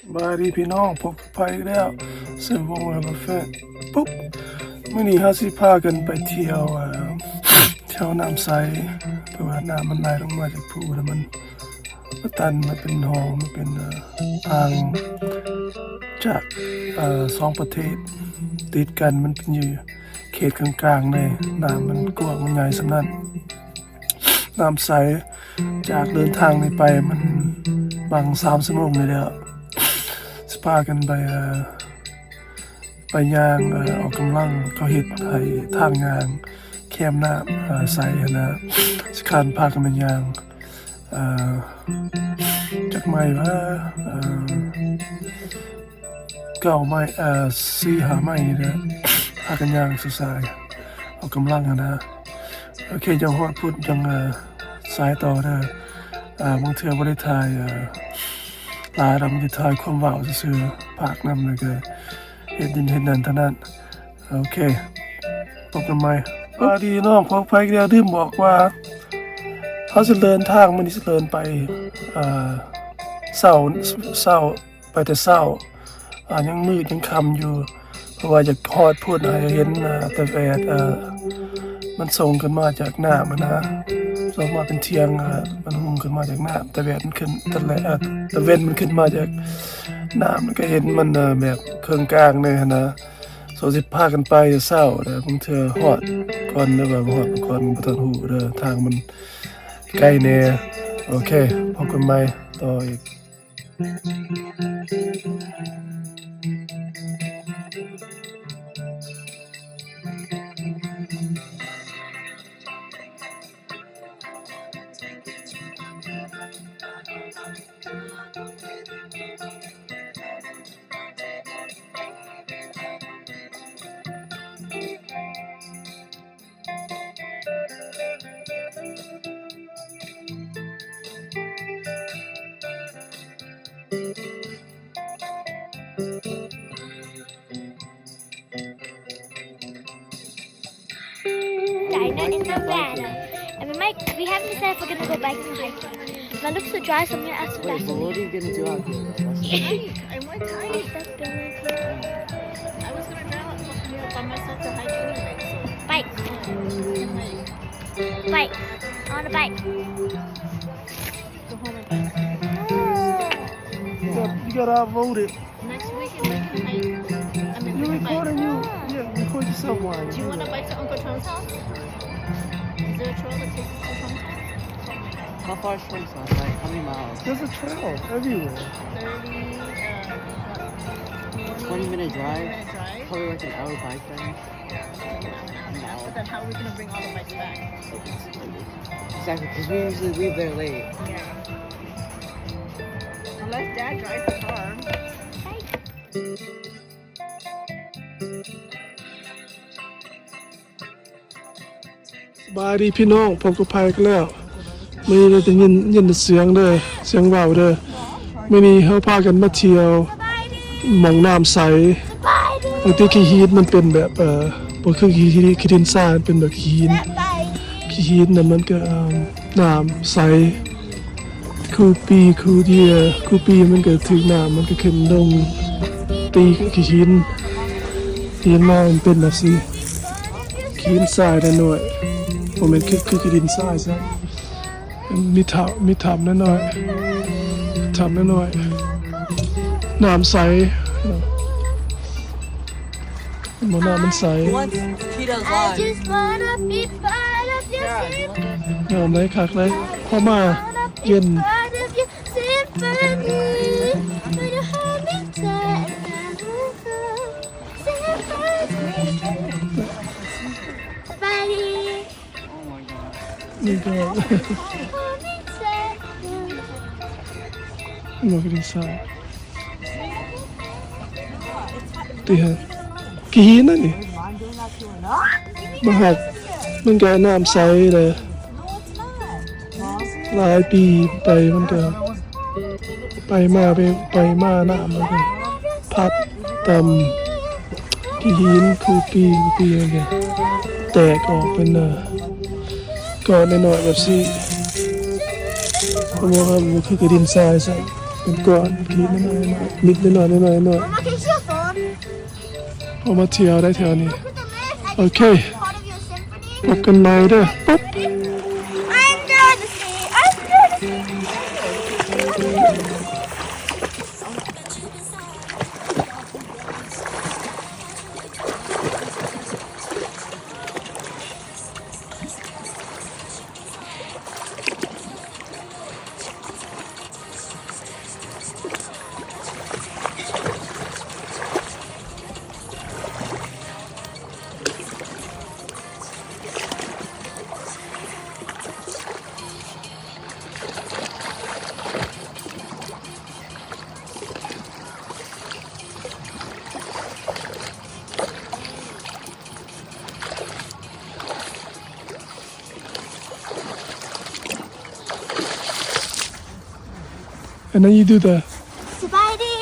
ສະບາຍດີພີ່ນ້ອງ ພົບກັບພາກອີກແລ້ວ ເຊີວວົງ ແອບເບີແຟນ ປຸບ ມື້ນີ້ເຮົາຊິພາກັນໄປທ່ຽວ ເອີ ແຖວນ້ຳໃສ ເພາະວ່ານ້ຳມັນໄຫຼລົງມາຈາກພູ ແລ້ວມັນມາຕັນ ມາເປັນຮ່ອງ ມາເປັນ ເອີ ອ່າງ ຈາກ ເອີ ສອງປະເທດຕິດກັນ ມັນເປັນຢູ່ເຂດກາງໆ ເລີຍ ນ້ຳມັນກວ້າງ ມັນໃຫຍ່ສ່ຳນັ້ນ ນ້ຳໃສ. ຈາກເດີນທາງນີ້ໄປມັນປະມານສາມຊົ່ວໂມງນີ້ແຫຼະ ຊິພາກັນໄປ ເອີ ໄປຍ່າງ ເອີ ອອກກຳລັງ ເຂົາເຮັດໃຫ້ທາງຍ່າງແຄມນ້ຳ ເອີ ໃສຫັ້ນນະ ຊິພາກັນ ພາກັນໄປຍ່າງ ເອີ ຈັກໄມວະ ເອີ ເກົ້າໄມ ເອີ ສີ່ຫ້າໄມນີ້ແຫຼະ ພາກັນຍ່າງສາຍໆ ອອກກຳລັງຫັ້ນນະ. ໂອເຄ ຈັ່ງຮອດພຸ້ນຈັ່ງ ເອີ ສາຍຕໍ່ເດີ ເອີ ບາງເທື່ອບໍ່ໄດ້ຖ່າຍ ເອີ ຫຼາຍດອກ ມີແຕ່ຖ່າຍຄວາມເວົ້າຊື່ໆ ພາກນຳ ແລ້ວກໍເຮັດດິນເຮັດນັ້ນເທົ່ານັ້ນ. ໂອເຄ ພົບກັນໃໝ່. ສະບາຍດີນ້ອງ ຂໍອະໄພ ລືມບອກວ່າ ເຮົາຊິເດີນທາງ ມື້ນີ້ຊິເດີນໄປ ເອີ ເຊົ້າ ເຊົ້າ ໄປແຕ່ເຊົ້າ ອາ ຍັງມືດຍັງຄ່ຳຢູ່ ເພາະວ່າຢາກຮອດພຸ້ນໃຫ້ເຫັນ ອາ ຕາແວດ ອາ ມັນສົ່ງຂຶ້ນມາຈາກນ້ຳຫັ້ນນະ ສົ່ງມາເປັນທ່ຽງ ອາ ມັນຮຸ່ງຂຶ້ນມາຈາກນ້ຳ ຕາແວດມັນຂຶ້ນ ຕາແລ ອາ ຕາເວັນມັນຂຶ້ນມາຈາກນ້ຳ ມັນກໍເຫັນມັນ ອາ ແບບເຄິ່ງກາງແດ່ຫັ້ນນະ. ສ່ວນຊິພາກັນໄປເຊົ້າເດີ ບາງເທື່ອຮອດກ່ອນ ຫຼືວ່າບໍ່ຮອດກ່ອນ ບໍ່ທັນຮູ້ເດີ ທາງມັນໄກແດ່. ໂອເຄ ພົບກັນໃໝ່ຕໍ່ອີກ. Dino in the ladder. And we might, we haven't decided if we're gonna go biking or hiking. My lips are dry, so I'm gonna ask for Wait, but what are Vaseline. You gonna do out here, though? That's the I'm, I'm more tired. That's the thing. I was gonna drive up, you know, by myself to hike anyway, so Bike. I can hike. Bike. On a bike. Go home and bike. You got, you got outvoted. Next weekend we can hike. I mean, you we can bike. Recording you? Yeah, record yourself while you do it. Do you wanna bike to Uncle Tom's house? Is there a trail that takes us to Tom's house? How far is Tom's house? Like, how many miles? There's a trail everywhere. Thirty, uh, what? Twenty minute drive? Twenty minute drive? Probably, like, an hour bike ride. Yeah. An hour. But then how are we gonna bring all the bikes back? Exactly, 'cause we usually leave there late. Yeah. Unless Dad drives the car. ສະບາຍດີພີ່ນ້ອງ ພົບກັບພາກອີກແລ້ວ. ມື້ນີ້ໄດ້ຍິນ ຍິນແຕ່ສຽງເດີ ສຽງເວົ້າເດີ. ມື້ນີ້ເຮົາພາກັນມາທ່ຽວໝ່ອງນ້ຳໃສ ແຕ່ທີ່ຂີ້ຫີນມັນເປັນແບບ ເອີ ບໍ່ຄືຂີ້ ຂີ້ດິນຊາຍ ມັນເປັນແບບຂີ້ຫີນ ຂີ້ຫີນນະ ມັນກໍ ເອີ ນ້ຳໃສ ຄູປີ ຄູເດຍ ຄູປີມັນກໍຖືກນ້ຳ ມັນກໍຂຶ້ນລົງ ຕີກັບຂີ້ຫີນ ຫີນມາມັນເປັນແບບຊີ້ ຫີນຊາຍນ້ອຍໆ ບໍ່ແມ່ນຄື ຄືຫີນຊາຍຊະ ມີຖ້ຳ ມີຖ້ຳນ້ອຍໆ ຖ້ຳນ້ອຍໆ ນ້ຳໃສ ເຫັນບໍ່ ນ້ຳມັນໃສ He does I live. Just wanna be part of your Yeah, you dream. Want ງາມເລີຍ ຄັກເລີຍ ເຂົ້າມາ Wanna be ເຢັນ part of your symphony. When you hold me tight and I move on. Symphony. ສະບາຍດີ Oh my god. ນີ້ກໍ Hold me tight. ມັນກໍດີຊາຍ ຕິເຫັນ ຂີ້ຫີນນັ້ນນີ້ ມາຫາ ມັນກໍນ້ຳໃສເດ້ ຫຼາຍປີໄປ ມັນກໍໄປມາ ໄປ ໄປມາ ນ້ຳມັນກໍພັດຕຳ ຂີ້ຫີນ ຄູປີ ຄູປີ ມັນກໍແຕກອອກເປັນ ເອີ ກ້ອນນ້ອຍໆ ແບບຊີ້ ເພາະວ່າມັນບໍ່ຄືກັບດິນຊາຍຊ້ຳ. ກັນກ່ອນ ກິນນ້ອຍໆ ນິດໜ້ອຍ ນ້ອຍໆ ນ້ອຍໆ. ເຮົາມາທ່ຽວໄດ້ແຖວນີ້. ໂອເຄ ພົບກັນໃໝ່ເດີ. And then you do the ສະບາຍດີ.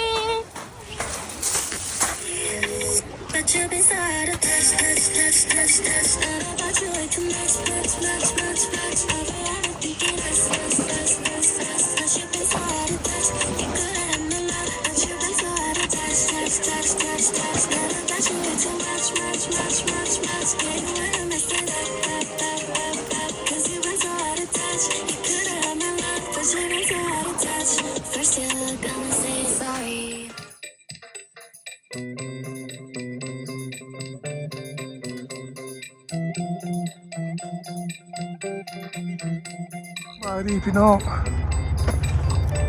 ສະບາຍດີພີ່ນ້ອງ ສ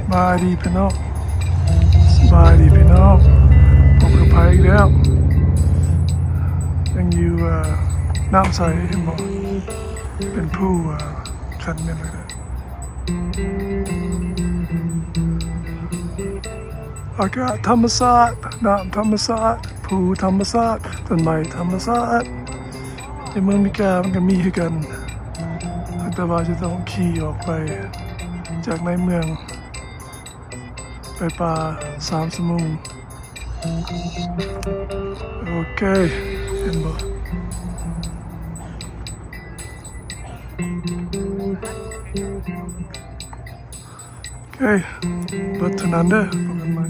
ະບາຍດີພີ່ນ້ອງ ສະບາຍດີພີ່ນ້ອງ ພົບກັບໃຜອີກແລ້ວ. ຍັງຢູ່ ເອີ ນ້ຳໃສ ເຫັນບໍ່ ເປັນພູ ເອີ ຄັນແມ່ນເລີຍ. ອາກາດທຳມະຊາດ ນ້ຳທຳມະຊາດ ພູທຳມະຊາດ ຕົ້ນໄມ້ທຳມະຊາດ. ໃນເມືອງອາເມລິກາມັນກໍມີຄືກັນ ແຕ່ວ່າຈະຕ້ອງຂີ່ອອກໄປຈາກໃນເມືອງ ໄປປ່າສາມຊົ່ວໂມງ. ໂອເຄ ເຫັນບໍ່? ໂອເຄ ເບິດເທົ່ານັ້ນເດີ ພົບກັນໃໝ່.